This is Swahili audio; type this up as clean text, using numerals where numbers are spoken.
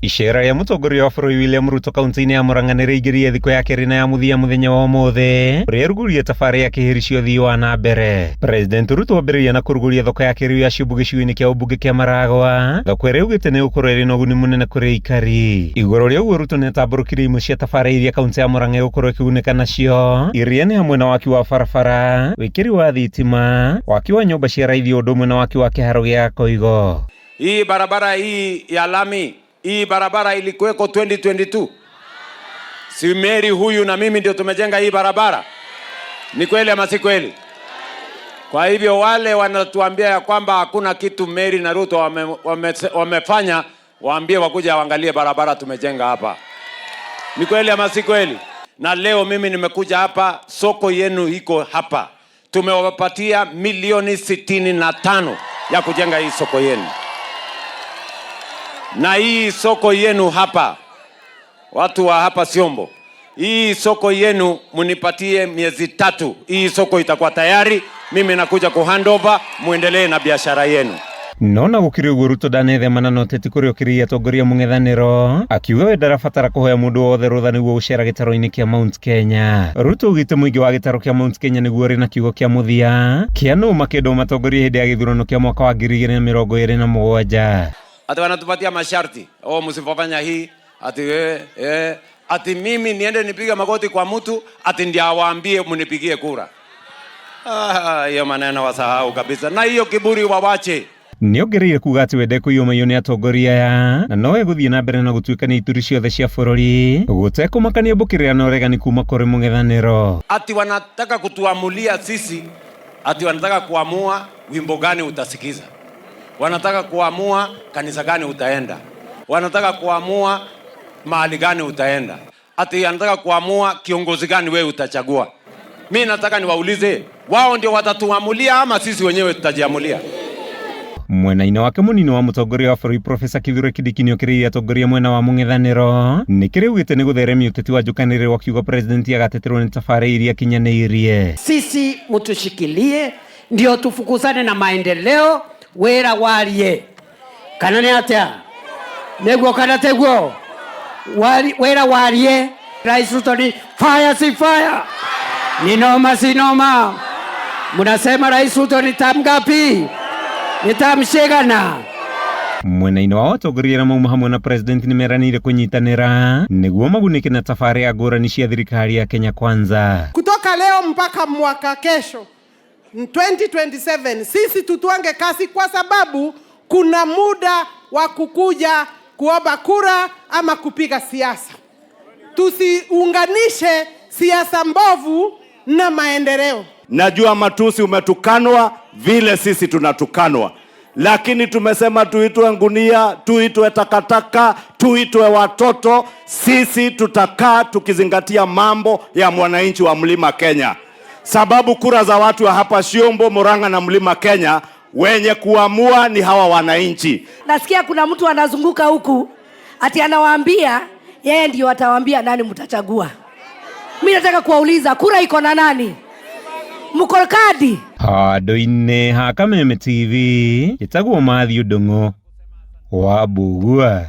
Icera rĩa mũtongoria wa bũrũri William Ruto kaunti-inĩ ya Murang'a nĩrĩingĩrire thikũ ya kerĩ na ya mũthia mũthenya wa ũmũthĩ ũrĩa arugũririe tabarĩra ya kĩhĩri cia ũthii wa na mbere. President Ruto ambĩrĩria na kũrugũria thoko ya kĩrĩu ya Ciumbu gĩcigo-inĩ kĩa ũmbunge kĩa Maragwa, thoko ĩrĩa augĩte nĩ ĩgũkorwo ĩrĩ na ũguni mũnene kũrĩ aikari. Igũrũ rĩa ũguo Ruto nĩatambũrũkirie imwe cia tabarĩra iria kaunti ya Murang'a ĩgũkorwo ĩkĩgunĩka nacio, iria nĩ hamwe na waki wa barabara, wĩkĩri wa thitima, waki wa nyũmba cia raithi o ũndũ ũmwe na waki wa kĩharo gĩa Gakoigo. Hii barabara hii ya lami, hii barabara ilikuweko 2022. Si Mary huyu na mimi ndio tumejenga hii barabara? Ni kweli ama si kweli? Kwa hivyo wale wanatuambia ya kwamba hakuna kitu Mary na Ruto wamefanya, waambie wakuja waangalie barabara tumejenga hapa. Ni kweli ama si kweli? Na leo mimi nimekuja hapa, soko yenu iko hapa. Tumewapatia milioni 65 ya kujenga hii soko yenu, na hii soko yenu hapa, watu wa hapa Siombo, hii soko yenu munipatie miezi 3, hii soko itakuwa tayari. Mimi nakuja kuhandover, muendelee na biashara yenu. No na gũkĩrĩ ũguo Ruto ndanethemana na ũteti kũrĩa ũkĩrĩire atongoria mũng'ethanĩro, akiuga we ndarabatara kũhoya mũndũ wothe rũtha nĩguo gũcera gĩtarũ-inĩ kĩa Mount Kenya. Ruto augĩte mũingĩ wa gĩtarũ kĩa Mount Kenya nĩguo ũrĩ na kiugo kĩa mũthia kĩa nũ makĩendwo matongoria hĩndĩ ya gĩthurano kĩa mwaka wa 2027. Ati wanatupatia masharti, oh, msipofanya hii ati, ati mimi niende nipige magoti kwa mtu ati ndiye awaambie mnipigie kura. Ah, hiyo maneno wasahau kabisa, na hiyo kiburi wawache. Nĩongereire kuga atĩ we ndekũiyũmaiyo nĩ atongoria aya na no egũthiĩ na mbere na gũtuĩkania ituri ciothe cia bũrũri gũtekũmakania mbũkĩrĩra na ũregani kuma kũrĩ mũng'ethanĩro. Ati wanataka kutuamulia sisi, ati wanataka kuamua wimbo gani utasikiza, wanataka kuamua kanisa gani utaenda, wanataka kuamua mahali gani utaenda, ati wanataka kuamua kiongozi gani wewe utachagua. Mi nataka niwaulize, wao ndio watatuamulia ama sisi wenyewe tutajiamulia? Mwena-inĩ wake mũnini wa mũtongoria wa bũrũri Profesa Kithure Kindiki nĩokĩrĩire atongoria mwena wa mũng'ethanĩro nĩkĩrĩ augĩte nĩ gũtheremia ũteti wa njũkanĩrĩro akiuga president agateterwo nĩ tabarĩra iria akinyanĩirie. Sisi mutushikilie ndio tufukuzane na maendeleo wira warie kana nĩ atia nĩguo kana teguo wira warie. Rais Ruto ni fire, si fire? Ni noma, si noma? Munasema Rais Ruto ni tam ngapi? Ni tam cigana? Mwena-inĩ wa atongoria arĩa mauma hamwe na president nĩmeranĩire kũnyitanĩra nĩguo magunĩke na tabarĩra ngũrani cia thirikari ya Kenya Kwanza. Kutoka leo mpaka mwaka kesho 2027 sisi tutwange kasi, kwa sababu kuna muda wa kukuja kuomba kura ama kupiga siasa. Tusiunganishe siasa mbovu na maendeleo. Najua matusi umetukanwa vile sisi tunatukanwa, lakini tumesema tuitwe ngunia, tuitwe takataka, tuitwe watoto. Sisi tutakaa tukizingatia mambo ya mwananchi wa Mlima Kenya, sababu kura za watu wa hapa Siombo, Murang'a na Mlima Kenya, wenye kuamua ni hawa wananchi. Nasikia kuna mtu anazunguka huku ati anawaambia yeye ndio atawaambia nani mtachagua. Mimi nataka kuwauliza, kura iko na nani? Mko kadi? Handũ-inĩ ha Kameme TV, njĩtagwo Matthew Ndung'u wa Mbugua.